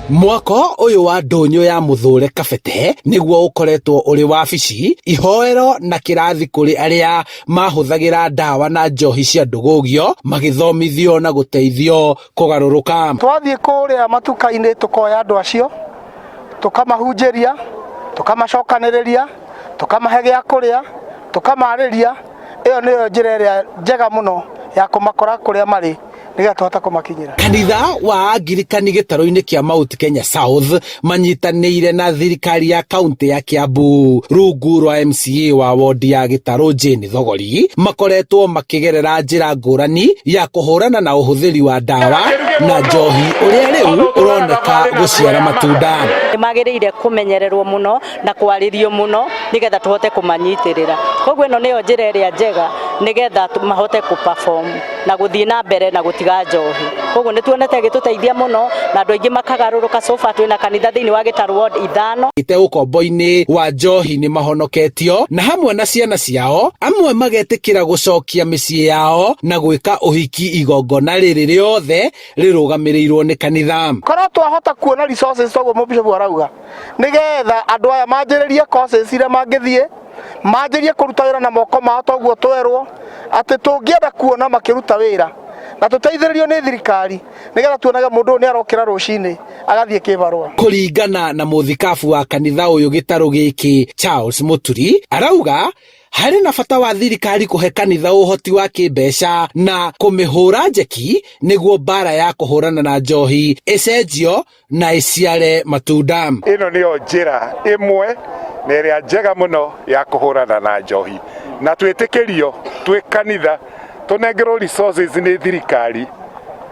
Mwako ũyũ wa ndũnyũ ya Mũthũre Kabete nĩguo ũkoretwo ũrĩ wabici, ihoero na kĩrathi kũrĩ arĩa mahũthagĩra ndawa na njohi cia ndũgũgio magĩthomithio na gũteithio kũgarũrũka. Twathiĩ kũrĩa matuka-inĩ tũkoya andũ acio, tũkamahunjĩria, tũkamacokanĩrĩria, tũkamahe gĩa kũrĩa, tũkamarĩria. Ĩyo nĩyo njĩra ĩrĩa njega mũno ya kũmakora kũrĩa marĩ nĩgetha tũhote kũmakinyĩra. Kanitha wa Angirikani gĩtarũ-inĩ kĩa Mount Kenya South manyitanĩire na thirikari ya kaunti ya Kiambu rungu rwa MCA wa wondi ya Gĩtarũ Jane Thogori makoretwo makĩgerera njĩra ngũrani ya kũhũrana na ũhũthĩri wa ndawa na njohi ũrĩa rĩu ũroneka gũciara matunda. Nĩ magĩrĩire kũmenyererwo mũno na kwarĩrio mũno nĩgetha tũhote kũmanyitĩrĩra. Koguo ĩno nĩyo njĩra ĩrĩa njega nĩgetha mahote kũ perform na gũthiĩ na mbere na gũtiga njohi. Koguo nĩ tuonete ĩgĩtũteithia mũno na andũ aingĩ makagarũrũka. So far twĩna kanitha thĩinĩ wa Gĩtarũ ward ithano. Ite ũkombo-inĩ wa njohi nĩ mahonoketio na hamwe na ciana ciao, amwe magetĩkĩra gũcokia mĩciĩ yao na gwĩka ũhiki igongona rĩrĩ rĩothe rĩrũgamĩrĩirwo nĩ kanitha. Korwo twahota kuona resources toguo mũbishopu arauga, nĩgetha andũ aya manjĩrĩrie courses iria mangĩthiĩ, manjĩrĩrie kũruta wĩra na moko mao toguo twerwo atĩ tũngĩenda kuona makĩruta wĩra na tũteithĩrĩrio nĩ thirikari nĩgetha tuonage mũndũ ũyũ nĩ arokĩra rũcinĩ agathiĩ kĩbarũa. Kũringana na mũthikabu wa kanitha ũyũ gĩtarũ gĩkĩ Charles Mũturi arauga harĩ na bata wa thirikari kũhe kanitha ũhoti wa kĩmbeca na kũmĩhũra njeki nĩguo mbara ya kũhũrana na njohi ĩcenjio na ĩciare matunda. Ĩno nĩyo njĩra ĩmwe na ĩrĩa njega mũno ya kũhũrana na njohi, na twĩtĩkĩrio twĩ kanitha tũnengerwo resources nĩ thirikari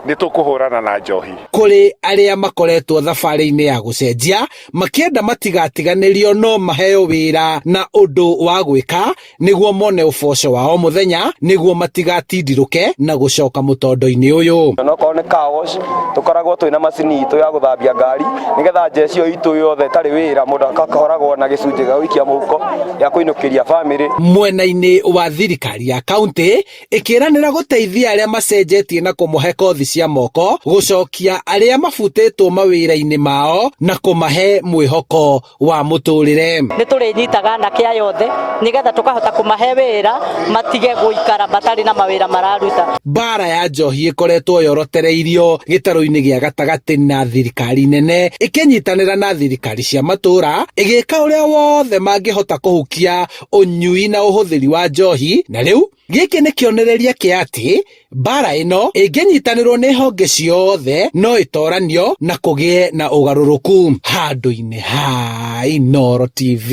nĩ tũkũhũrana na njohi. Kũrĩ arĩa makoretwo thabarĩ-inĩ ya gũcenjia makĩenda matigatiganĩrio no maheo wĩra na ũndũ wa gwĩka nĩguo mone ũboco wa o mũthenya nĩguo matigatindirũke na gũcoka mũtondo-inĩ ũyũ. Onokorwo nĩ car wash, tũkoragwo twĩna macini itũ ya gũthambia ngari nĩgetha njeci ĩyo itũ yothe ĩtarĩ wĩra mũndũ akakoragwo na gĩcunjĩ gĩa gũikia mũhuko gĩa kũinũkĩria bamĩrĩ. Mwena-inĩ wa thirikari ya kaunti ĩkĩranĩra gũteithia arĩa macenjetie na kũmũhe kothi cia moko, gũcokia arĩa mabutĩtwo mawĩra-inĩ mao na kũmahe mwĩhoko wa mũtũrĩre. Nĩ tũrĩnyitaga anake aya othe nĩgetha tũkahota kũmahe wĩra matige gũikara matarĩ na mawĩra mararuta. Mbara ya njohi ĩkoretwo yorotereirio gĩtarũ-inĩ gĩa gatagatĩ na thirikari nene ĩkĩnyitanĩra na thirikari cia matũra ĩgĩka ũrĩa wothe mangĩhota kũhukia ũnyui na ũhũthĩri wa njohi, na rĩu gĩkĩ nĩ kĩonereria kĩa atĩ Mbara ĩno ĩngĩnyitanĩrwo nĩ honge ciothe no ĩtoranio na kũgĩe na ũgarũrũku. Handũ-inĩ ha Inooro TV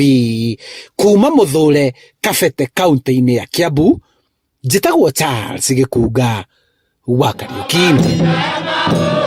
kuma Mũthũre, Kabete, kaunti-inĩ ya Kiambu, njĩtagwo Charles Gĩkunga wa Kariũki.